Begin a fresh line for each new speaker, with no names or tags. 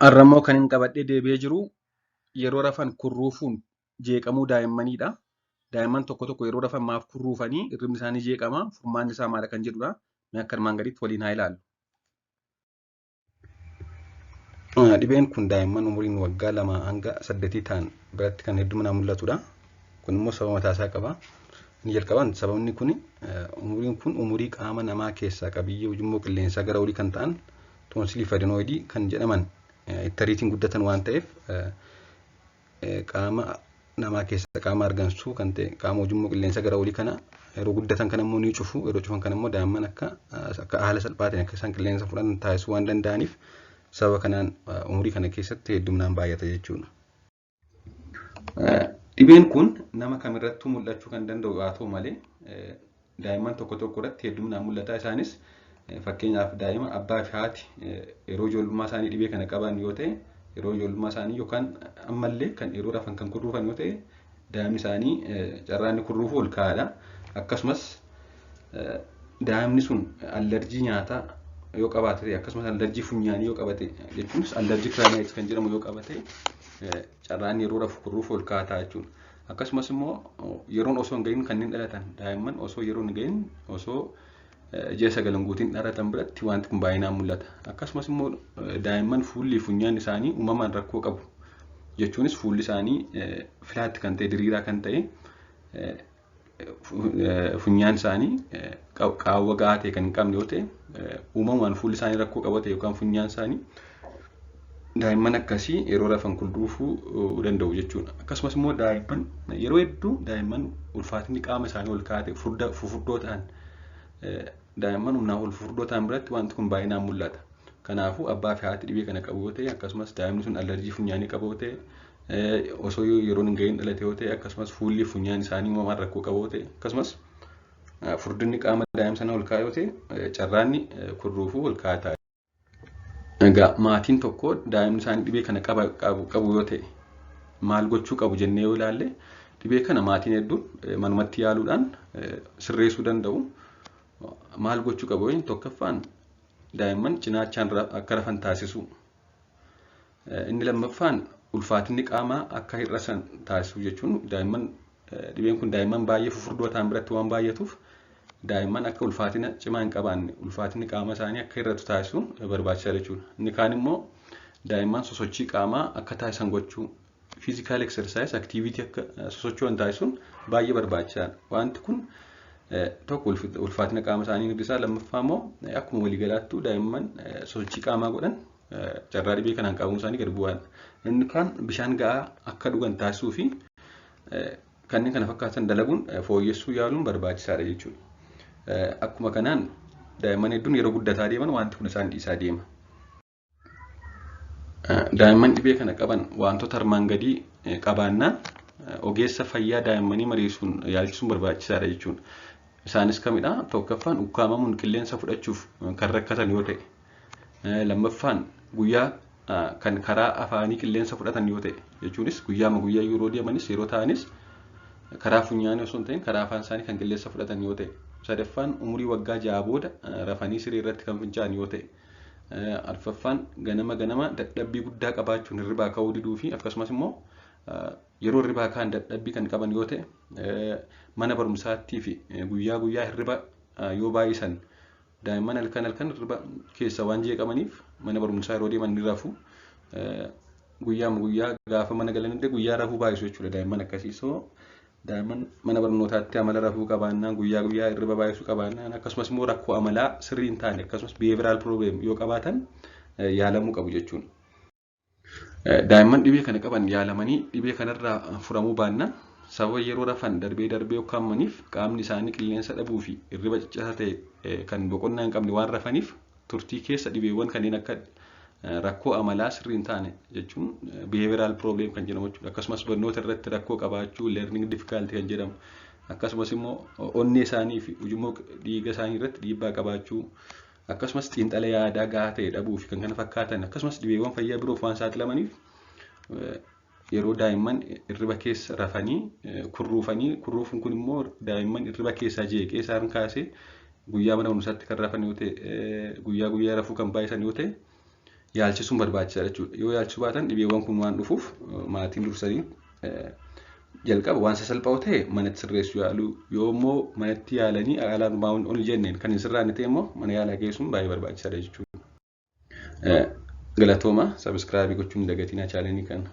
Har'a immoo kan hin qabadhee deebi'ee jiru yeroo rafan kurruufuun jeeqamuu daa'immaniidha. Daa'imman tokko tokko yeroo rafan maaf kurruufanii hirribni isaanii jeeqama? Furmaanni isaa maal kan jedhudha. Mee akka armaan gadiitti waliin haa ilaallu. Dhibeen kun daa'imman umuriin waggaa 2 hanga 8 ta'an biratti kan hedduminaan mul'atudha. Kun immoo sababa mataa isaa qaba. Inni jalqabaan sababni kun umuriin kun umurii qaama namaa keessaa qabiyyee ujummoo qilleensaa gara olii kan ta'an toonsilii fi adenoidii kan jedhaman itti ariitiin guddatan waan ta'eef qaama namaa keessa qaama argansuu kan ta'e qaama ujummoo qilleensaa gara olii kana yeroo guddatan kana immoo ni cufu. Yeroo cufan kana immoo daa'imman akka haala salphaatiin akka isaan qilleensa fudhatan taasisuu waan danda'aniif sababa kanaan umurii kana keessatti hedduminaan baay'ata jechuudha. Dhibeen kun nama kamirrattuu mul'achuu kan danda'u haa ta'u malee daa'imman tokko tokko irratti hedduminaan mul'ata. Isaanis fakkeenyaaf daa'ima abbaa fi haati yeroo ijoollummaa isaanii dhibee kana qaban yoo ta'e, yeroo ijoollummaa isaanii yookaan ammallee kan yeroo rafan kan kurruufan yoo ta'e, daa'imni isaanii carraa inni kurruufu ol ka'aadha. Akkasumas daa'imni sun allerjii nyaataa yoo qabaate, akkasumas allerjii funyaanii yoo qabate, jechuunis allerjii rhinitis kan jedhamu yoo qabate, carraan yeroo rafu kurruufu ol ka'aa ta'a jechuudha. Akkasumas immoo yeroon osoo hin gahin kanneen dhalatan, daa'imman osoo yeroon hin gahin, osoo ji'a 9 guutiin dhalatan biratti wanti kun baay'inaan mul'ata. Akkasumas immoo daa'imman fuulli funyaan isaanii uumamaan rakkoo qabu. Jechuunis fuulli isaanii flat kan ta'e, diriiraa kan ta'e, funyaan isaanii qaawwa gahaa ta'e kan hin qabne yoo ta'e, uumamaan fuulli isaanii rakkoo qaba ta'e yookaan funyaan isaanii, daa'imman akkasii yeroo rafan kurruufuu danda'u jechuudha. Akkasumas immoo daa'imman yeroo hedduu daa'imman ulfaatinni qaama isaanii ol ka'aa ta'e, fufurdoo ta'an, daa'imman humnaa ol fufurdoo ta'an biratti wanti kun baay'inaan mul'ata. Kanaafuu abbaa fi haati dhibee kana qabu yoo ta'e, akkasumas daa'imni sun allerjii funyaanii qabu yoo ta'e, osoo yeroon hin gahin dhalate yoo ta'e, akkasumas fuulli funyaan isaanii uumamaan rakkoo qabu yoo ta'e, akkasumas furdinni qaama daa'ima sanaa ol ka'aa yoo ta'e, carraanni kurruufuu ol ka'aa ta'a. Egaa maatiin tokko daa'imni isaanii dhibee kana qabu yoo ta'e maal gochuu qabu jennee yoo ilaalle, dhibee kana maatiin hedduun manumatti yaaluudhaan sirreessuu danda'u. Maal gochuu qabu? Tokkoffaan daa'imman cinaachaan akka rafan taasisuu. Inni lammaffaan ulfaatinni qaamaa akka hir'atan taasisuu, jechuun daa'imman dhibeen kun daa'imman baay'ee fufurdoo ta'an biratti waan baay'atuuf daa'imman akka ulfaatina cimaa hin qabaanne, ulfaatinni qaama isaanii akka hir'atu taasisuun barbaachisaa jechuudha. Inni kaan immoo daa'imman sosochii qaamaa akka taasisan gochuu, physical exercise activity akka sosocho'an taasisuun baay'ee barbaachisaadha. Wanti kun tokko ulfaatina qaama isaanii hir'isaa, lammaffaa immoo akkuma waliigalaattuu daa'imman sosochii qaamaa godhan carraa dhibee kanaan qabamuu isaanii gadi bu'aadha. Inni kaan bishaan gahaa akka dhugan taasisuu fi kanneen kana fakkaatan dalaguun fooyyessuu yaaluun barbaachisaadha jechuudha. Akkuma kanaan daa'imman hedduun yeroo guddataa deeman wanti kun isaan dhiisaa deema. Daa'imman dhibee kana qaban wantoota armaan gadii qabaannaan ogeessa fayyaa daa'immanii mariisuun yaalchisuun barbaachisaadha jechuudha. Isaanis kamidha? Tokkoffaan ukkaamamuun qilleensa fudhachuuf kan rakkatan yoo ta'e. Lammaffaan guyyaa kan karaa afaanii qilleensa fudhatan yoo ta'e, jechuunis guyyaama guyyaa yeroo deemanis yeroo ta'anis karaa funyaanii osoo hin ta'in karaa afaan isaanii kan qilleensa fudhatan yoo ta'e. Sadaffaan umurii waggaa 6 booda rafanii siree irratti kan fincaa'an yoo ta'e. Arfaffaan ganama ganama dadhabbii guddaa qabaachuun hirribaa ka'uu diduu fi akkasumas immoo yeroo hirribaa ka'an dadhabbii kan qaban yoo ta'e, mana barumsaattii fi guyyaa guyyaa hirriba yoo baay'isan, daa'imman halkan halkan hirriba keessa waan jeeqamaniif mana barumsaa yeroo deeman ni rafu. Guyyaama guyyaa gaafa mana galan illee guyyaa rafuu baay'isu jechuudha daa'imman akkasii. So daa'imman mana barnootaatti amala rafuu qabaannaan, guyyaa guyyaa hirriba baay'isuu qabaannaan, akkasumas immoo rakkoo amalaa sirrii hin taane, akkasumas behavioral problem yoo qabaatan yaalamuu qabu jechuudha. Daa'imman dhibee kana qaban yaalamanii dhibee kanarraa furamuu baannaan sababa yeroo rafan darbee darbee ukkaamamaniif qaamni isaanii qilleensa dhabuu fi hirriba ciccitaa ta'e kan boqonnaa hin qabne waan rafaniif turtii keessa dhibeewwan kanneen akka rakkoo amalaa sirrii hin taane, jechuun behavioral problem kan jedhamu jechuudha. Akkasumas barnoota irratti rakkoo qabaachuu, learning difficulty kan jedhamu, akkasumas immoo onnee isaanii fi ujummoo dhiiga isaanii irratti dhiibbaa qabaachuu, akkasumas xiinxala yaadaa gahaa ta'e dhabuu fi kan kana fakkaatan, akkasumas dhibeewwan fayyaa biroof waan saaxilamaniif yeroo daa'imman hirriba keessa rafanii kurruufanii, kurruufuun kun immoo daa'imman hirriba keessaa jeeqee isaan kaasee guyyaa mana barumsaatti kan rafan yoo ta'e, guyyaa guyyaa rafuu kan baay'isan yoo ta'e, yaalchisuun barbaachisaadha jechuudha. Yoo yaalchisuu baatan dhibeewwan kun waan dhufuuf maatiin dursanii jalqaba waan sasalphaa ta'e manatti sirreessuu yaaluu, yoo immoo manatti yaalanii alaan waan ol jenneen kan hin sirraanne ta'e immoo mana yaalaa geessuun baay'ee barbaachisaadha jechuudha. Galatooma, subscribe gochuun hin dagatinaa channelii kana.